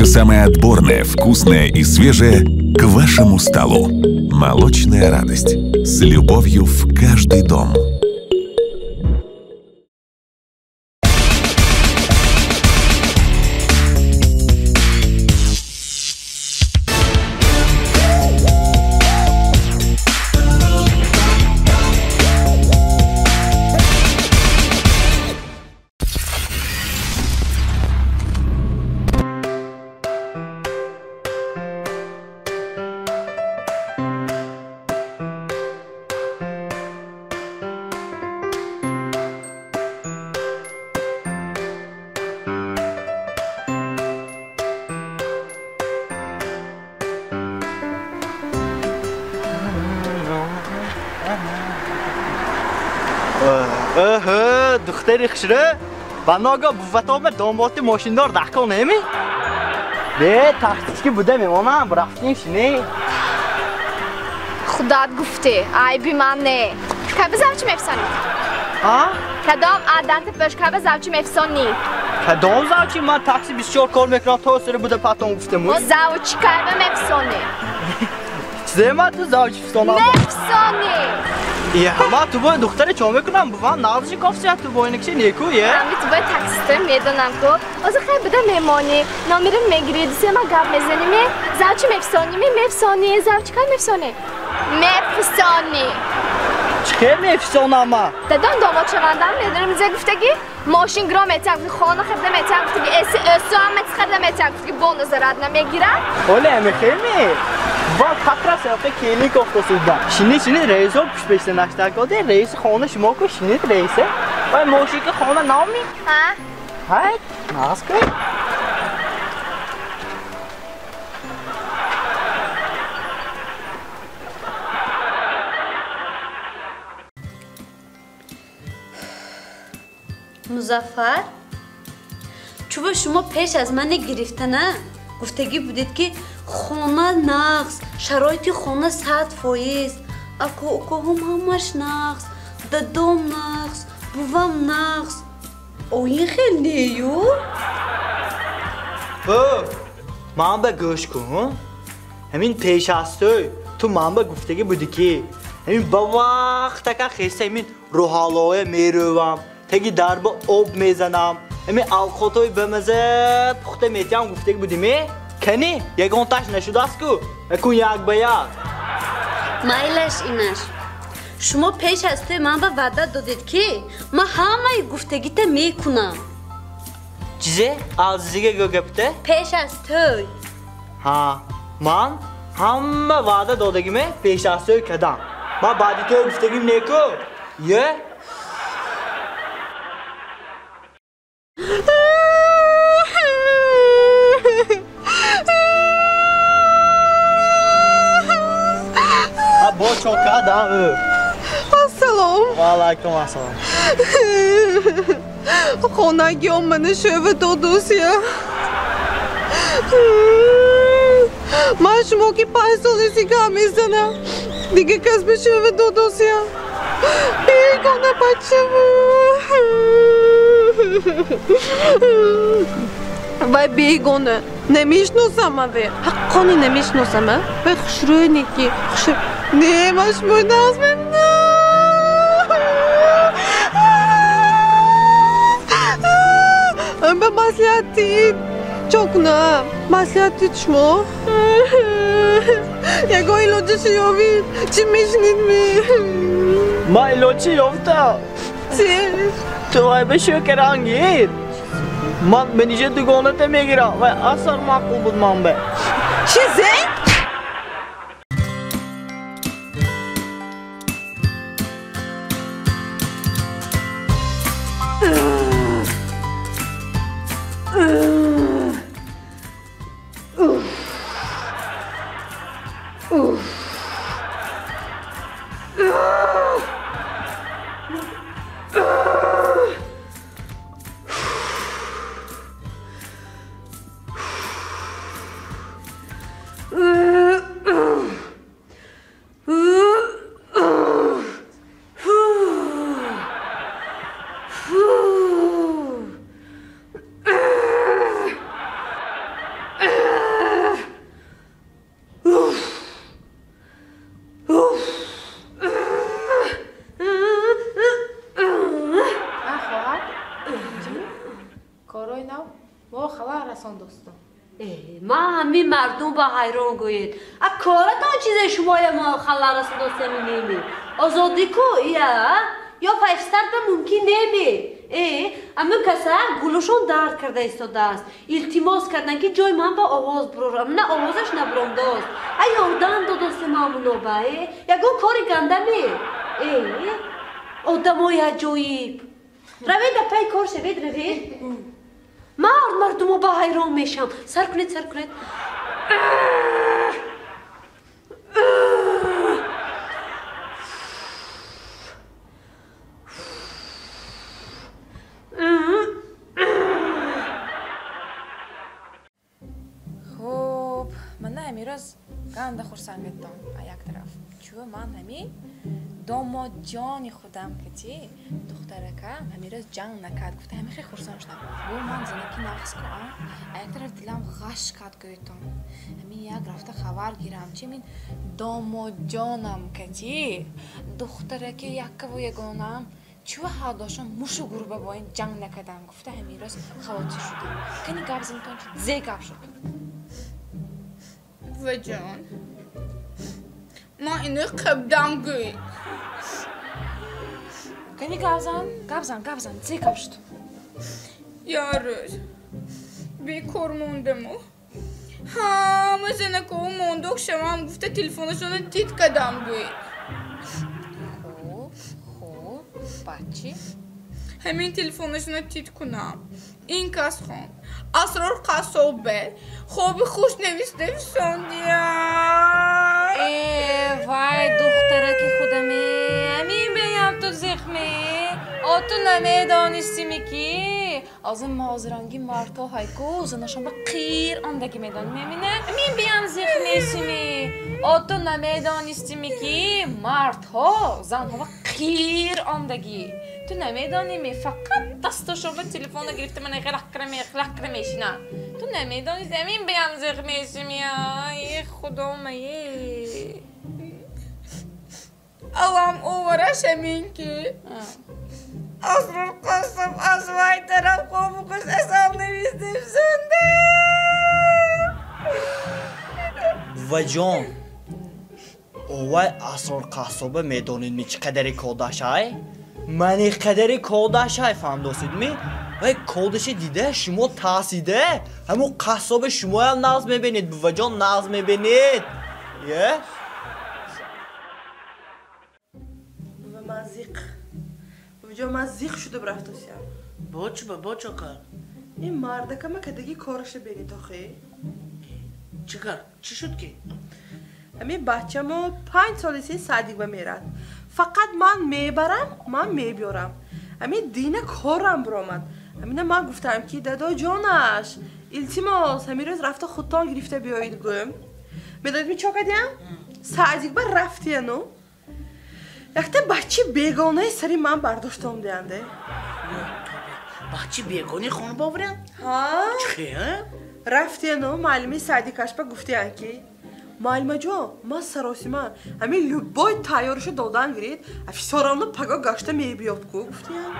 Все самое отборное, вкусное и свежее к вашему столу. Молочная радость. С любовью в каждый дом. Духтари хушрӯ ба ногоҳ бувватоба домоти мошиндор даҳкон неми? Бе тахтички буда мемонам, рафтем шине. Худат гуфте, айби ман не. Кай ба завчи мефсонӣ? А? Кадом аданти пӯш кай ба завчи мефсонӣ? Кадом завчи? Ман такси 24 кор мекунам, то сири буда патон гуфтем. Завчи кай ба мефсонӣ? Чизе ман ту завчи фисонам? Мефсонӣ! Ман ту бо духтаре чо мекунам? Бувам нағзиши кофсия ту бо инакши неку, е? Ами ту бо таксиста медонам ку. Оза хай буда мемонӣ, номерам мегирӣ, дусе ма гап мезанӣ, ме завчи мефсонӣ, ме мефсонӣ, завчи кай мефсонӣ? Мефсонӣ. Чӣ хел мефсонам ма? Дадон домод шавандам медонам зе гуфтагӣ мошин гиро метиҳам гуфтагӣ, хона харида метиҳам гуфтагӣ, эси өсу ҳама чиз харида метиҳам гуфтагӣ, бо назарат намегирам. Оле ами хелми? Ва как раз яқи келин кофтосуда. Шини шини раисо пушпешта наштакоде, раиси хона шумо ку шинит раисе. Вай мошинки хона нами? Ҳа? Ҳай, нағз кун. Музаффар, чӯба шумо пеш аз мане гирифтана гуфтагӣ будед ки хона нағз, шароити хона 100%, аку укоҳом ҳамаш нағз, дадом нағз, бувам нағз. Оин хел нею? О, ман ба гӯш кун. Ҳамин пеш аз тӯй ту ман ба гуфтагӣ будӣ ки ҳамин ба вақтака хеста ҳамин рӯҳалоя мерӯвам, теги дарба об мезанам, ҳамин алқотҳои бамаза пухта метиҳам гуфтагӣ будӣ ме? Кани, ягонташ нашудааст ку? Акун як ба як. Майлаш инаш. Шумо пеш аз тӯй ман ба ваъда додед ки ман ҳамаи гуфтагита мекунам. Чизе? Азизига гӯ гапта? Пеш аз тӯй. Ҳа, ман ҳама ваъда додагиме пеш аз тӯй кардам. Ман баъди тӯй гуфтагим неку? Е? Бо чока да. Ассалом. Ва алайкум ассалом. Хонаги омана шӯва додусия. Ман шумо ки 5 соли гап мезанам. Дига кас ба шӯва додусия. Бегона бачаву. Вай бегона. Намешносам аве. Ҳаққони намешносам, а? Вай хушрӯй неки. Хушрӯй. Не, ман шумои нағз мебинам. Ба маслиҳат диҳед. Чо кунам? Маслиҳат диҳед шумо? Ягон илоҷашо ёвид. Чӣ мешунид ме? Ман илоҷи ёфтам. Чӣ? Ту вай ба шӯкарангид. Ман мениҷа дугоната мегирам. Вай асар маъқул буд ман ба. Чизе? Корҳои нав мо халал расондостум. Ман ҳамин мардум ба ҳайрон гӯед. А коратон чизе шумоя мо халал расондостами неми. Озодӣ ку ия? Ё файфстарта мумкин неми. Амин каса гулушон дард карда истодааст. Илтимос кардан ки ҷои ман ба овоз бурорам. На овозаш набуромдост. А ёрдам додосте мамуноба. Ягон кори гандаме. Одамои аҷоиб. Равед апай кор шавед, равед. Мард мардумо ба ҳайрон мешам. Сар кунед, сар кунед. Хуб, мана амирӯз ганда хурсанд меддом а як тараф. Чӯ ман ҳами домодҷони худам кати духтаракам ҳамирӯз ҷанг накард. Гуфта ҳами хеле хурсанд шудам. Бо ман занаки нағз ку а як тараф дилам ғаш кард гӯйтон. Ҳами як рафта хабар гирам чи мин домодҷонам кати духтараки яккаву ягонаам чӯ ҳардошон мушу гурба бо ин ҷанг накардам. Гуфта ҳамирӯз хавотир шудам. Кани гап занитон чи зе гап шуд. Ваҷон, ман ино қабдам гӯй. Кани гап зан, гап зан, гап зан, зе гап шуд. Як рӯз бекор мондаму ҳама занакову мондок шавам гуфта телефонашонро тит кардам гӯй. Хуб, хуб, баъд чӣ? Ҳамин телефонашонро тит кунам. Ин кас хон Асрор қассобе хоби хуш нависта фисондия. Э, вай духтараки худаме, ҳамин беям ту зихме. О ту намедонистими ки озин мозиранги мардҳо ҳайку занашон ба қир ондагӣ медонӣ мемина? Ҳамин беям зих несими. О ту намедонистими ки мардҳо занҳо ба қир ондагӣ. Ту намедонӣ, фақат дасташон ба телефона гирифта мана ғилақкира мешинанд. Ту намедонӣ, ҳамин беям зиқ мешими. Ай худомае. Алам овараш ҳамин ки Асрор қассоб аз вай тараф хобу хуш асал нависта фисонда. Буваҷон, овай Асрор қассоба медонед чӣ қадари кодашай? Мани қадари кодашай фаҳмдосидми? Вай кодаши дида шумо таъсида ҳамун қассоби шумоям нағз мебинед, буваҷон, нағз мебинед. Е? Бува ман зиқ. Буваҷон, ман зиқ шуда рафтосиям. Бо чӣ ба, бо чо кард? Ин мардакама кадаги кораша бинед охи. Чӣ кард? Чӣ шуд ки? Ҳамин бачамо 5 соли син садик ба мерад. Фақат ман мебарам, ман мебиёрам. Ҳамин дина корам биромад. Ҳамина ман гуфтам ки дадоҷонаш, илтимос, ҳамин рӯз рафта худтон гирифта биёед гӯм. Медонед ми чо кардиям? Садик ба рафтияну якта бачи бегонаи сари ман бардоштом диянде. Бачи бегонаи хона боварям? Ҳа? Чӣ? Рафтияну муаллими садикаш ба гуфтиян ки муаллимаҷон, ман саросима, ҳамин любой тайёриша додан гирид, афисорамно паго гашта мебиёд ку, гуфтиян.